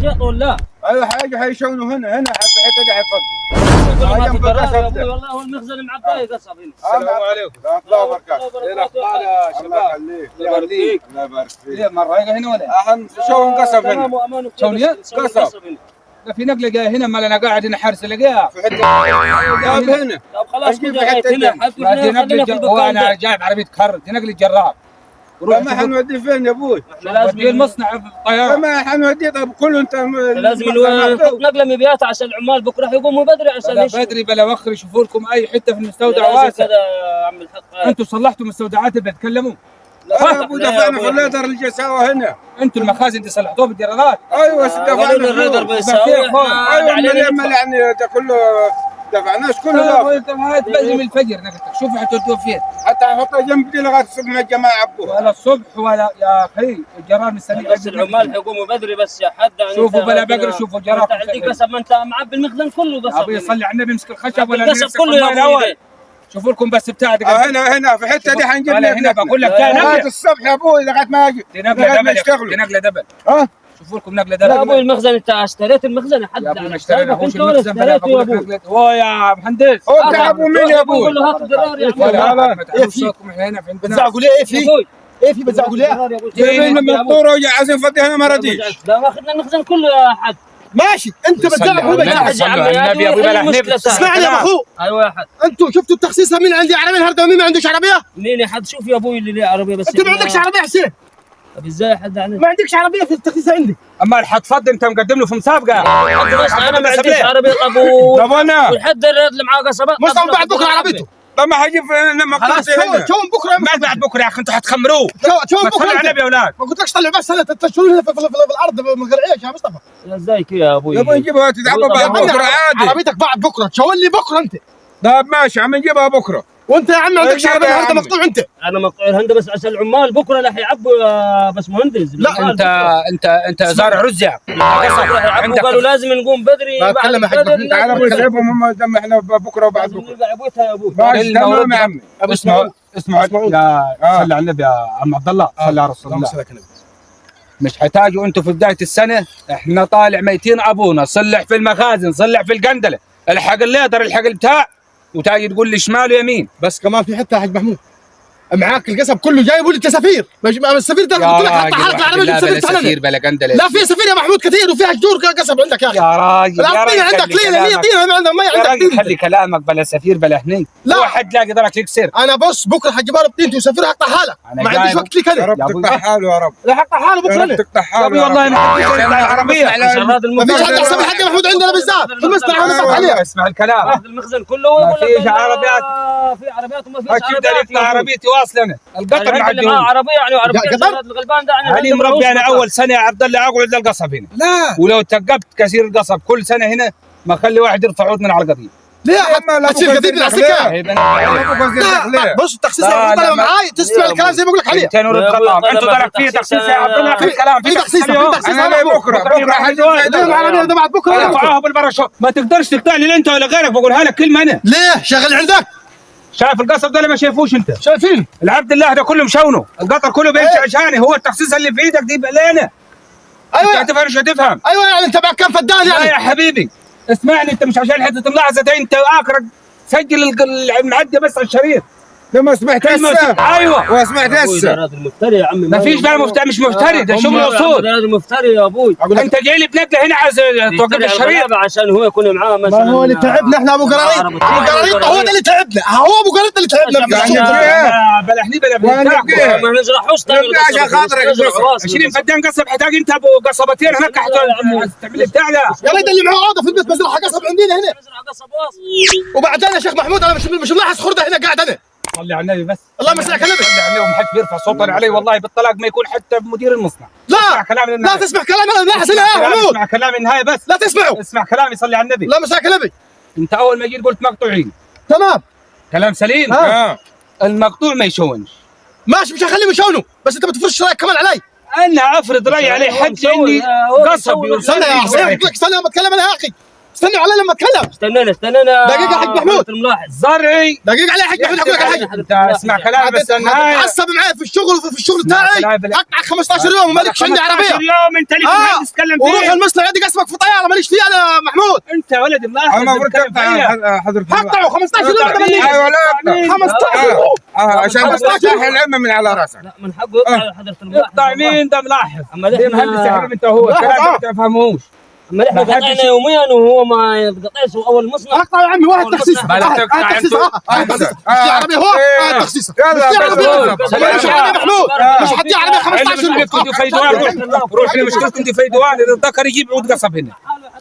جاء ولا ايوه حاجة حيشونوا هنا هنا في الحتة دي حيفضوا. يا ابوي والله هو المخزن معبي قصب هنا. السلام عليكم ورحمة الله وبركاته. ايه الاخبار يا شباب؟ الله يخليك. الله يبارك فيك. الله يبارك فيك. ليه مرة هنا ولا؟ احنا شو انقصب هنا؟ شو قصب. لا في نقله جاية هنا، ما انا قاعد هنا حارس الاقيها في حتة جاب هنا. طب خلاص نجيب في حتة هنا. هو انا جايب عربية كر، دي نقله جرار. ما حنوديه فين يا ابوي؟ لازم المصنع في الطيارة. ما حنوديه. طب كله انت لازم نحط نقله مبيات عشان العمال بكره يقوموا بدري عشان بدري بلا وخر يشوفوا لكم اي حتة في المستودع واسع. كذا يا عم الحق. انتم صلحتوا مستودعات اللي بتكلموا؟ لا يا ابوي، دفعنا في الليدر اللي جا هنا. انتم المخازن دي صلحتوها بالجرارات؟ ايوه دفعنا الليدر بيساوي. ايوه يعني ده كله دفعناش كله. انت ما تبزم الفجر نقلتك، شوفوا حتودوه فين. حتى حطها جنب دي لغاية الصبح مع الجماعة عبوها. ولا الصبح ولا يا اخي الجرار مستني. بس العمال حيقوموا بدري بس يا حد يعني. شوفوا بلا بقر، شوفوا الجرار. انت عندك قصب، ما انت معبي المخزن كله قصب. ابوي صلي على النبي، امسك الخشب ولا القصب كله يا ابوي. شوفوا لكم بس بتاع هنا هنا في الحتة دي حنجيب لك هنا. بقول لك ده نقله الصبح يا ابوي لغاية ما اجي. دي نقله double، دي نقله double. ها شوفوا لكم نقله double. يا ابوي المخزن انت اشتريت المخزن يا حد؟ يا ابوي ما اشتريناهوش المخزن. بلا بقول لك هو يا مهندس. هو بتاع ابو مين يا ابوي؟ قول له هات الجرار يا ابوي. ما تعرفوش صوتكم احنا هنا في عندنا. بتزعقوا ليه؟ ايه في؟ ايه في بتزعقوا ليه؟ جايبين من الطوره وعايزين نفضي هنا ما رضيش. لا ماخذنا المخزن كله يا حد. ماشي انت بتزعق هو بيزعق. النبي يا ابوي بلا حنف. اسمعني يا ابو. ايوه يا حد. انتوا شفتوا التخصيص مين عندي عربية النهارده ومين ما عندوش عربية؟ مين يا حد؟ شوف يا ابوي اللي ليه عربية بس. انت ما عندكش عربية يا حسين. طب ازاي يا حد يعني؟ ما عندكش عربية في التخصيص عندي. اما الحتفض انت مقدم له في مسابقة. انا ما عنديش عربية. طب طب انا والحد اللي معاه قصبات مصطفى بعد بكره عربيته. طب ما حجيب لما خلاص. شو بكره؟ ما بعد بكره يا اخي انتوا حتخمروه. شو بكره على النبي يا اولاد. ما قلتلكش طلعوا بس هنا تشترون هنا في الارض من غير عيش يا مصطفى. ازاي كده يا ابوي؟ يا ابوي نجيبها تتعبى بعد بكره عادي. عربيتك بعد بكره تشاور لي بكره انت. طب ماشي عم نجيبها بكره. وانت يا عم عندك عربية النهارده مقطوع انت. انا مقطوع الهند بس عشان العمال بكره راح يعبوا يا باشمهندس. لا انت انت انت زارع رز يا عندك. قالوا لازم نقوم بدري. اتكلم يا حاج محمود. تعال ابوي سيبهم هم دم احنا بكره وبعد بكره. عبوتها يا ابوي. ماشي تمام يا عمي. اسمعوا اسمعوا يا صلي على النبي يا عم عبد الله. صلي على رسول الله. مش حتاجوا انتم في بداية السنة احنا طالع ميتين ابونا. صلح في المخازن، صلح في القندله، الحق الليدر، الحق البتاع، وتاجي تقول لي شمال ويمين. بس كمان في حتة يا حاج محمود معاك القصب كله جايبه لي السفير. السفير ده قلت لك حط حالك العربية جيب سفير. بلا سفير بلا قندله. لا في سفير يا محمود كثير وفيها شجور قصب عندك يا اخي. يا راجل يا راجل عندك ليه ليه طين عندك ما عندك طين. خلي كلامك بلا سفير بلا هني. لا واحد لا قدرك يكسر. انا بص بكره حجيبها له بطينتي وسفير هقطعها لك. ما عنديش وقت لك انا. يا رب تقطع حاله يا رب. لا هقطع حاله بكره انا. تقطع حاله والله انا العربية. ما فيش حد احسن من الحاج محمود عندنا بالذات في المصنع. انا عليه. اسمع الكلام. المخزن كله ويقول ما فيش عربيات. في عربيات وما فيش عربيات. عربيتي واصله انا القطر مع اللي معاه عربية يعني عربية الغلبان ده. انا مربي انا اول سنة يا عبد الله اقعد للقصب هنا. لا ولو تقبت كثير القصب كل سنة هنا ما اخلي واحد يرفع عود من على القضيب. ليه هتصير قضيب من على السكة؟ لا بص التخصيص اللي طالع معاي تسمع الكلام زي ما اقول لك عليه. انتوا طلع فيه تخصيص يا عبد الله. في الكلام في تخصيص في تخصيص. انا بكره بكره حجيب العربية ده بعد بكره. رفعوها بالباراشوت. ما تقدرش تقطع لي انت ولا غيرك. بقولها لك كلمة انا. ليه شغل عندك؟ شايف القصب ده اللي ما شايفوش انت؟ شايفين العبد الله ده كله مشونه، القطر كله بيمشي عشاني. هو التخصيص اللي في ايدك دي بقلانه. ايوه انت هتفهم مش هتفهم. ايوه يعني انت معك كم فدان يعني؟ لا يا حبيبي اسمعني، انت مش عشان حتة الملاحظة دي انت اخرك سجل المعدي بس على الشريط. لما سمعت هسه. ايوه وسمعت هسه. المفتري يا عمي. ما فيش بقى مفتري، مش مفتري ده شغل اصول. ده مفتري يا ابوي. انت جاي لي بنقله هنا عايز توقف الشريط عشان هو يكون معاه مثلا. ما هو اللي تعبنا احنا ابو قراريط. ابو قراريط هو ده اللي تعبنا. هو ابو قراريط اللي تعبنا. بلا حني بلا ما نجرحوش عشان خاطرك. 20 فدان قصب حتاج انت ابو قصبتين هناك تعمل لي بتاع ده. يا ريت اللي معاه عوده في البيت مزرعة قصب عندنا هنا. وبعدين يا شيخ محمود انا مش ملاحظ خرده هنا قاعد انا. صلي على النبي بس. اللهم صل على النبي. صلي على النبي وما حدش بيرفع صوته علي والله بالطلاق ما يكون حتى مدير المصنع. لا كلامي لا تسمع كلامي انا ملاحظ هنا يا محمود. اسمع كلامي النهاية بس. لا تسمعه. اسمع كلامي صلي على النبي. اللهم صل على النبي. انت اول ما جيت قلت مقطوعين. تمام. كلام سليم. المقطوع ما يشونش. ماشي مش هخليهم يشونوا بس انت ما تفرضش رايك كمان علي. انا افرض رايي عليه حد عندي قصب. استنى يا حسين قلت لك استنى بتكلم انا يا اخي. استنوا علي لما اتكلم. استنينا دقيقة يا حاج محمود. الملاحظ زرعي. دقيقة علي يا حاج محمود، اقول لك على حاجة. انت اسمع كلامي بس. هتتعصب معايا في الشغل، في الشغل بتاعي اقطع 15 يوم ومالكش عندي عربية. 15 يوم انت ليك مهندس تتكلم فيه. وروح المصنع عندي قسمك في طيارة ماليش فيه انا يا محمود. انت يا ولد ملاحظ. المفروض تقطع حضرتك. هقطعه 15 يوم. ايوه لا 15 يوم عشان بس ترتاح العمه من على راسك. لا من حقه يقطع حضرة الملاحظ. يقطع مين ده ملاحظ؟ اما ده مهندس يا حبيبي انت وهو الكلام ده ما تفهموش. اما احنا قطعنا يوميا وهو ما يقطعش. اول مصنع اقطع يا عمي واحد تخسيس. واحد تخسيس. مش عربي هو تخسيس. مش عربي، مش عربي محمود، مش حدي عربي 15 يوم. روح لمشكلتكم دي فيدوان. اذا ذكر يجيب عود قصب هنا.